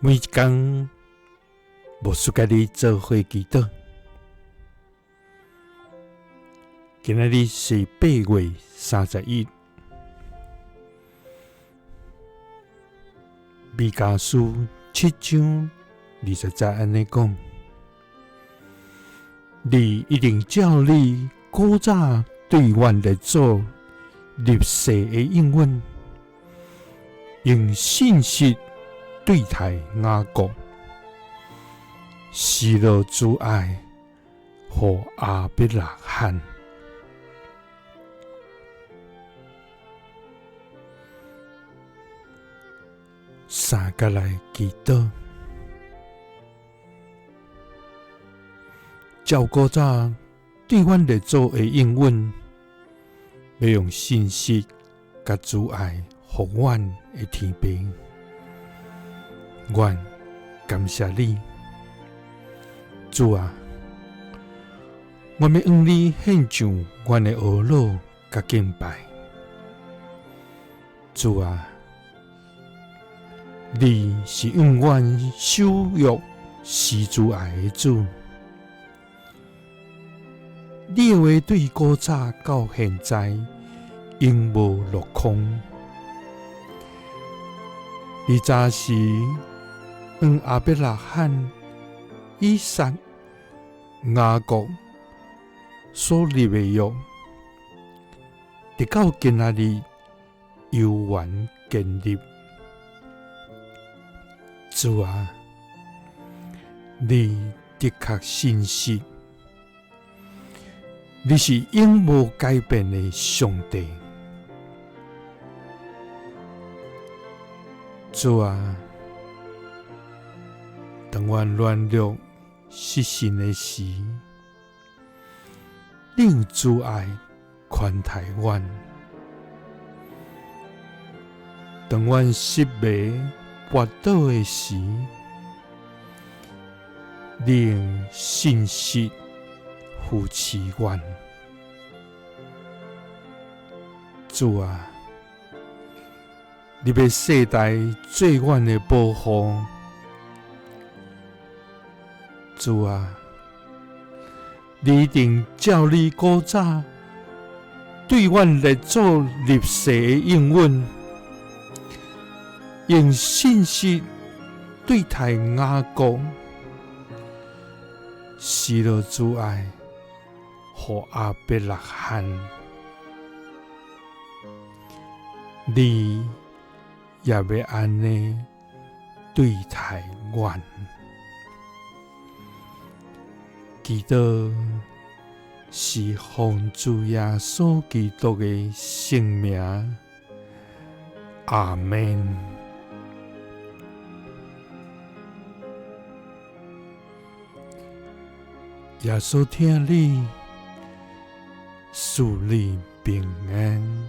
每一工，牧師佮你做伙祈禱。今仔日是8月31，彌迦書7章20節按呢講：你一定照你古早對阮列祖立誓的應允，用信實對待雅各，施落慈愛予亞伯拉罕。三佮來祈禱，照古早對阮列祖的應允，欲用信實佮慈愛予阮的天父，阮感謝你，主啊，阮欲向你獻上阮的懊惱佮敬拜，主啊，你是永遠守約施慈愛的主，你的話對古早到現在永無落空。你早時向亞伯拉罕、以撒、雅各所立的約，直到今仔日猶原堅立。主啊，你的確信實，你是永無改變的上帝。主啊，當阮軟弱失信的時，你用慈愛寬待阮；當阮失迷跋倒的時，你用信實扶持阮。主啊，你欲世代做阮的保護。主啊，你一定照你古早對阮列祖立誓的應允，用信實對待雅各，施落慈愛予亞伯拉罕。你也欲按呢對待阮。祈禱是奉主耶穌基督的聖名，阿們。耶穌疼你，賜你平安。